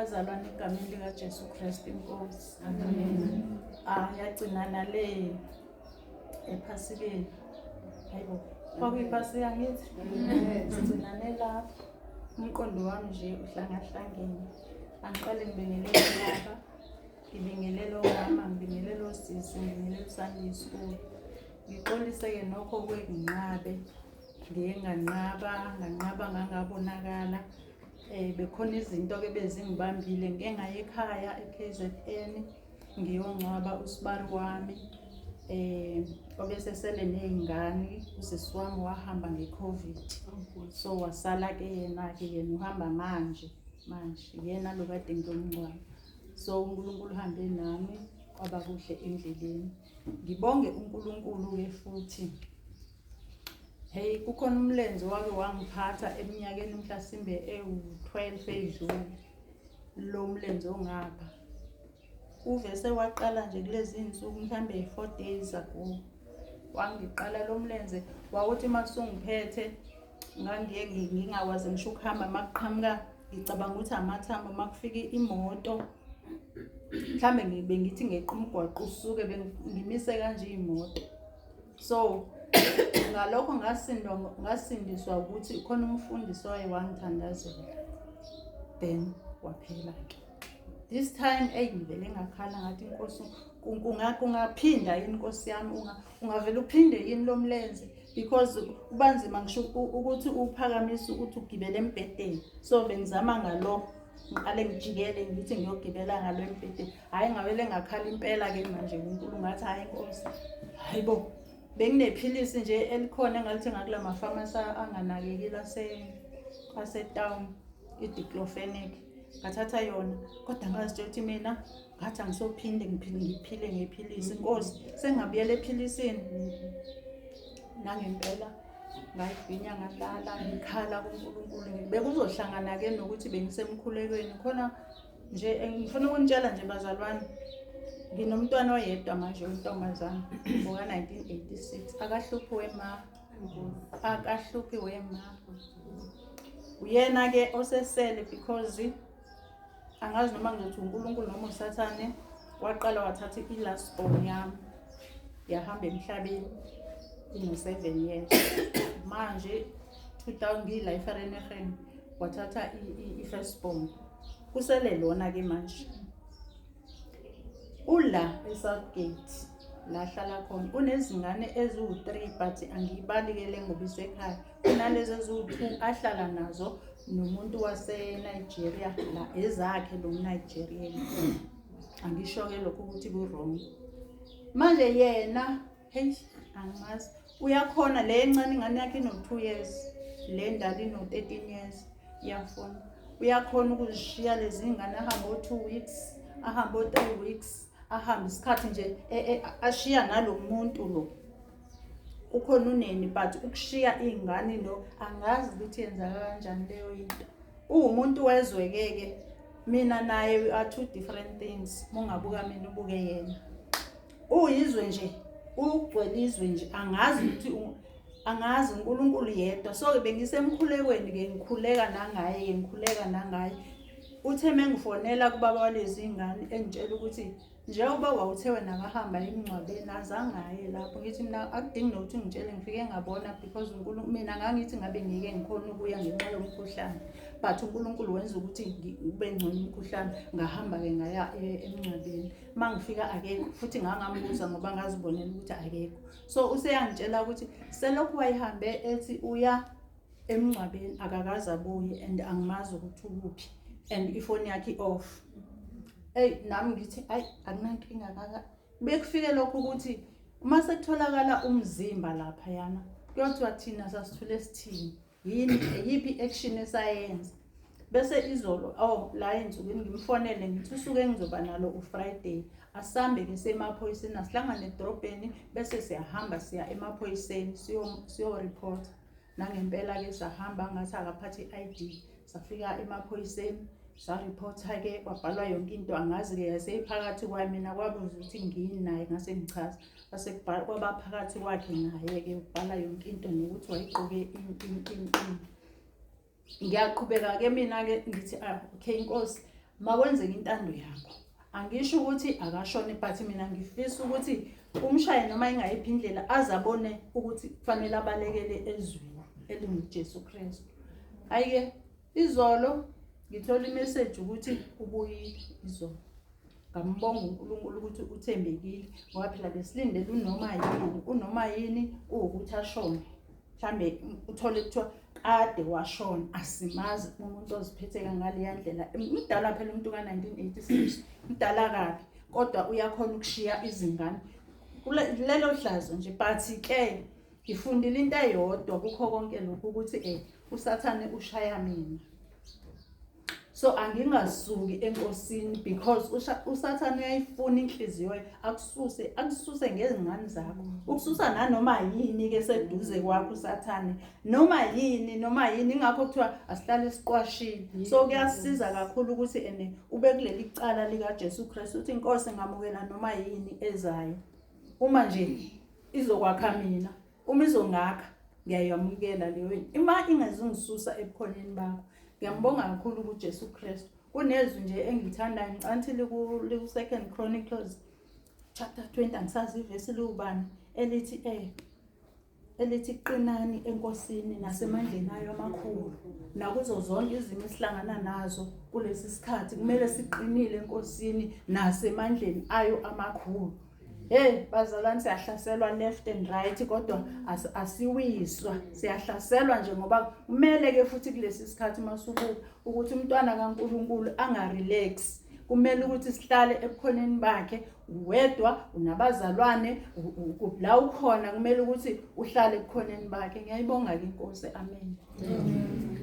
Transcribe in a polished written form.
Bazalwane egameni likaJesu Kristu inkosi. Amen. Ah yagcina nale ephasikeni. Hayibo. Kwakuyiphasika ngithi. Sigcinane lapho. Umqondo wami nje uhlangahlangene. Angiqale ngibingelele baba. Ngibingelele omama, ngibingelele osisi, ngibingelele uSunday school. Ngixolise-ke nokho kwenginqabe. Ngiye nganqaba, nganqaba ngangabonakala. Eh bekhona izinto ke bezingibambile ngike ngaye ekhaya eKZN ngiyongcwaba usibari wami eh obesesele nezingane usisi wami wahamba ngeCovid so wasala ke yena ke yena uhamba manje manje yena lo kade ngiyomngcwaba so uNkulunkulu uhambe nami kwaba kuhle endleleni ngibonge uNkulunkulu ke futhi Hey kukhona umlenze wake wangiphatha eminyakeni mhlasimbe ewu-12 eyidlule lo mlenze ongapha uvese waqala nje kulezi iy'nsuku mhlawumbe 4 days ago wangiqala lo mlenze wawuthi uma sungiphethe ngangiye ngingakwazi ngisho ukuhamba uma kuqhamuka ngicabanga ukuthi amathambo uma kufika imoto mhlawumbe bengithi ngeqa umgwaqo usuke ngimise kanje iy'moto so ngalokho ngasindwa ngasindiswa ukuthi khona umfundisi waye wangithandazela then waphela ke this time eyi ngivele ngakhala ngathi inkosi kungaphinda yini inkosi yami ungavele uphinde yini lo mlenze because kuba nzima ngisho ukuthi uphakamise ukuthi ugibele embhedeni so bengizama ngalokho ngiqale ngijikele ngithi ngiyogibela ngalo embhedeni hhayi ngawele ngakhala impela-ke manje unkulu ngathi hhayi nkosi hayi bo benginephilisi nje elikhona engalithenga kula mafamasi anganakekile asetown i-diclofenic ngathatha yona kodwa ngazitshela ukuthi mina ngathi angisophinde ngiphile ngephilisi nkosi sengabuyela ephilisini nangempela ngayigwinya ngalala ngikhala kuNkulunkulu bekuzohlangana-ke nokuthi bengisemkhulekweni khona nje eh, ngifuna ukunitshela nje bazalwane nginomntwana oyedwa manje wentombazane ngoka-1986 akahluphi wema akahluphi wema uyena-ke osesele because angazi noma ngizothi uNkulunkulu noma uSathane waqala wathatha i-last born yami yahamba emhlabeni ino-7 years manje 2000 ngiyila eFareneheng wathatha i-first born kusele lona ke manje ula eSouthgate la hlala khona unezingane eziwu-3 but angiyibali ke le ngoba isekhaya kunalezi eziwu-2 ahlala nazo nomuntu waseNigeria la ezakhe lo Nigerian angisho-ke lokho ukuthi ku-wrong manje yena hey angimazi uyakhona le encane ingane yakhe ino-2 years le ndala ino-13 years iyafuna uyakhona ukuzishiya lezi ngane ahambe o-2 weeks ahambe o-3 weeks ahambe isikhathi nje e, e, ashiya nalo muntu lo ukhona uneni but ukushiya iy'ngane lo angazi ukuthi yenzaka kanjani leyo into uwumuntu wezwe-ke-ke mina naye we are two different things mungabuka mina ubuke yena uyizwe nje ugcwele izwe nje angazi ukuthi angazi uNkulunkulu yedwa so bengisemkhulekweni ke ngikhuleka nangaye ngikhuleka nangaye uthe mengifonela kubaba walezi ingane engitshela ukuthi njengoba wawuthe wena akahamba emngcwabeni azange aye lapho ngithi mina akudingi nokuthi ngitshele ngifike ngabona because uNkulunkulu mina ngangithi ngabe ngike ngikhona ukuya ngenxa yomkhuhlane but uNkulunkulu wenza ukuthi ube ngcono umkhuhlane ngahamba-ke ngaya e, emngcwabeni uma ngifika akekho futhi ngangambuza ngoba ngazibonela ukuthi akekho so useyangitshela ukuthi selokhu wayehambe ethi uya emngcwabeni akakaze abuye and angimazi ukuthi ukuphi and ifoni yakhe i-off eyi nami ngithi ayi akunankinga kaka bekufike lokho ukuthi uma sekutholakala umzimba laphayana kuyothiwa thina sasithule sithini yini eyiphi i-action esayenza bese izolo oh la ensukwini ngimfonele ngithi usuke engizoba nalo uFriday asambe ke semaphoyiseni asihlangane edrobheni bese siyahamba siya emaphoyiseni siyo siyo report nangempela ke sahamba ngathi akaphathi i-ID safika emaphoyiseni sareporta-ke kwabhalwa yonke into angazi-ke yaseyiphakathi kwami mina kwabuza ukuthi ngiyini naye ngase ngichaza kwase kwaba phakathi kwakhe naye-ke ubhala yonke into nokuthi wayegqoke ini ini ini ini ngiyaqhubeka-ke mina-ke ngithi ah okay inkosi Makwenzeke intando yakho. Angisho ukuthi akashone but mina ngifisa ukuthi umshaye noma ingayiphi indlela aze abone ukuthi kufanele abalekele ezwini elinguJesu Kristu. Hayi-ke izolo ngithola imeseji ukuthi ubuyile izolo. Ngambonga uNkulunkulu ukuthi uthembekile ngoba phela besilindele unoma yini, unoma yini kuwukuthi ashone. Mhlambe uthole kuthiwa kade washona asimazi umuntu oziphethe ngaleya ndlela. Mdala phela umuntu ka-1986, mdala kabi kodwa uyakhona ukushiya izingane. Lelo hlazo nje but ke ngifundile into eyodwa kukho konke lokhu ukuthi uSathane ushaya mina. So angingasuki enkosini because uSathane uyayifuna inhliziyo akususe akususe ngezingane zakho ukususa nanoma yini ke seduze kwakho uSathane noma yini noma yini ingakho kuthiwa asihlale siqwashile. So kuyasiza kakhulu ukuthi ene ube kuleli cala lika Jesu Kristu uthi inkosi ngamukela noma yini ezayo uma nje izokwakha mina uma izongakha ngiyayamukela leyo ima ingezungisusa ebukhoneni bakho. Ngiyambonga kakhulu kuJesu Kristu. Kunezwi nje engilithandayo ngicanthi liku Second Chronicles chapter 20 angisazi ivesi liwubani elithi elithi qinani enkosini nasemandleni ayo amakhulu nakuzo zonke izimo esihlangana nazo kulesi sikhathi kumele siqinile enkosini nasemandleni ayo amakhulu. Hey bazalwane siyahlaselwa left and right kodwa asiwiswa siyahlaselwa nje ngoba kumele ke futhi kulesi sikhathi masubuka ukuthi umntwana kaNkuluNkulu anga relax kumele ukuthi sihlale ebukhoneni bakhe wedwa unabazalwane la ukhona kumele ukuthi uhlale ebukhoneni bakhe. Ngiyayibonga ke inkosi. Amen. Amen.